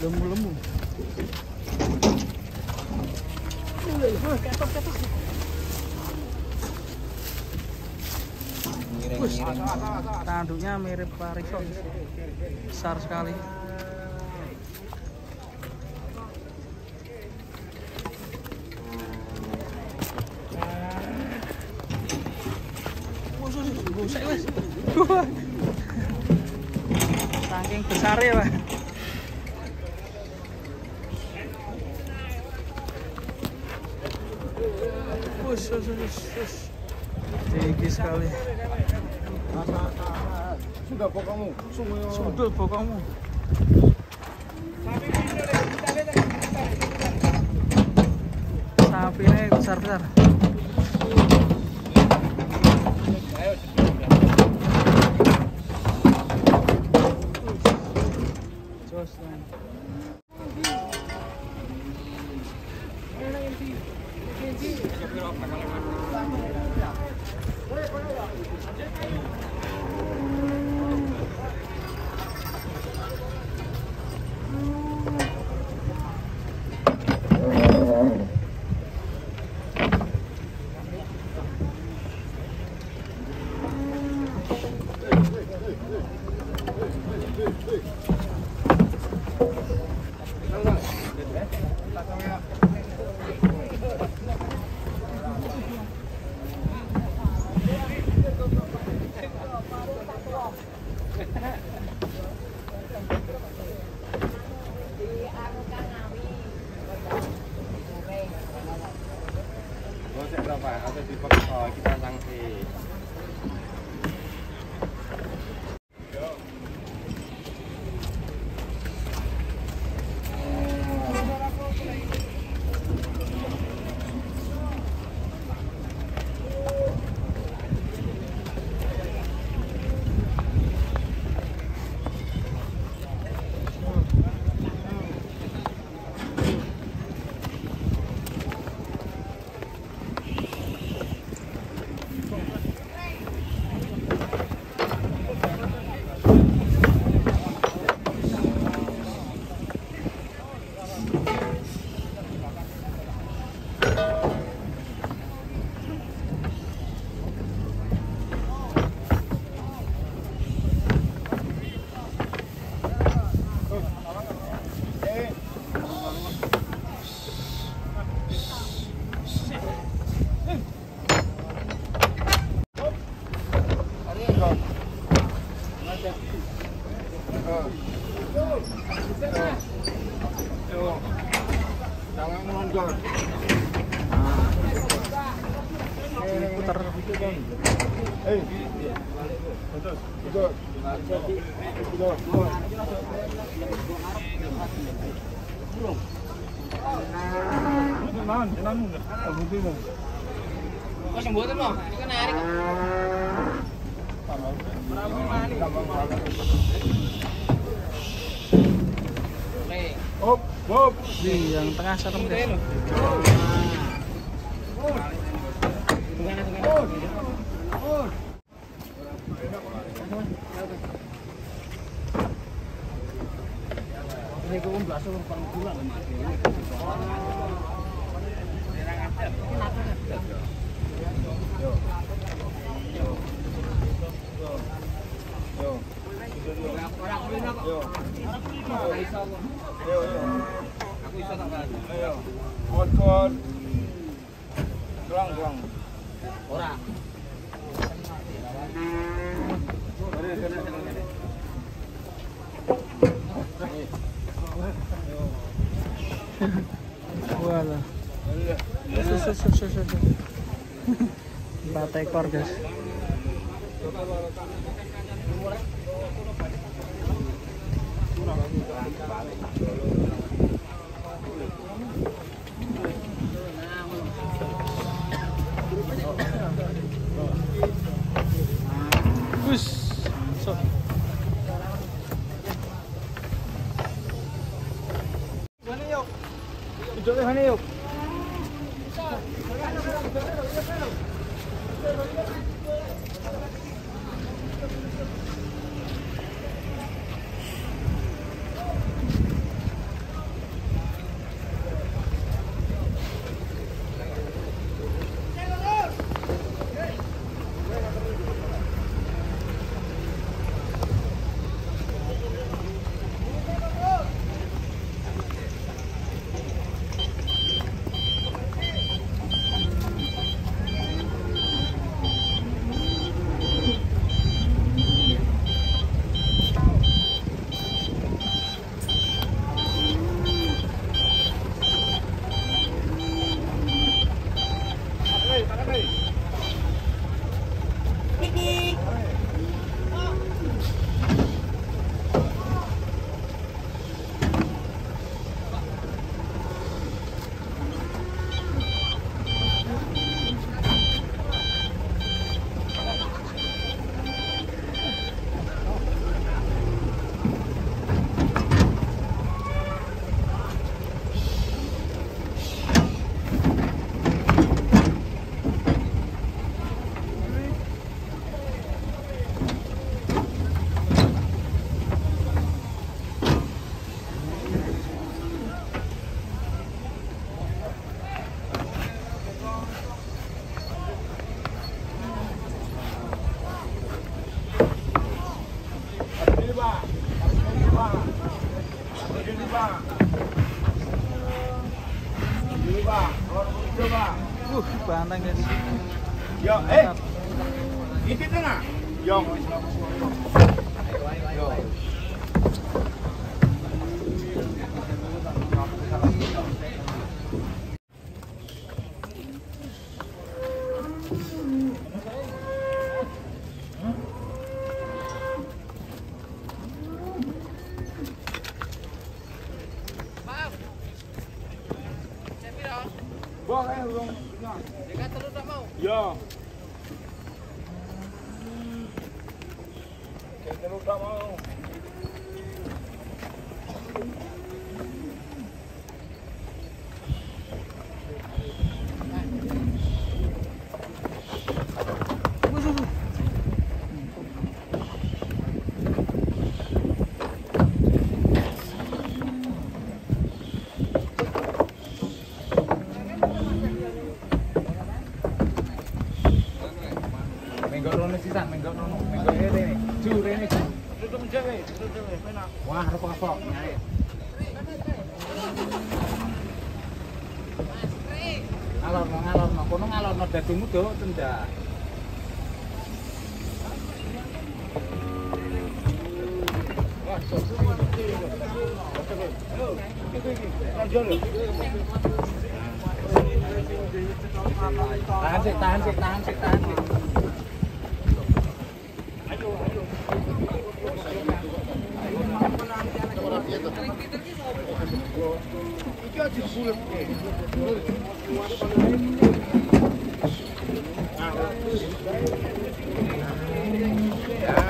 lembu-lembu. Ketok. Tanduknya mirip parison, besar sekali. Saking besar ya, Pak. Tinggi sekali. Sudah bokongmu. Sundul bokongmu. Sapinya besar-besar. Kita sanksi. Jangan melonjak. Putar. Yang tengah serem guys. Ini kok mbak suruh bulan. Kurang. Ora. Walah. 4 ekor guys. Masuk. Mana yuk? Duduk mana yuk? Banteng dari sini. Yo, ini tengah. Yo. Yo. Boleh, belum. Dekat terus tak mau. Ya. Terus tak mau. Menggok rono sisan, menggok rono, menggok ini, jure ini. Tutup jawe, penak. Wah, apa-apa. Ngalor, kono ngalorno dadungmu do tendak. Wah, tahan sih. Iki aja sulit. Ya.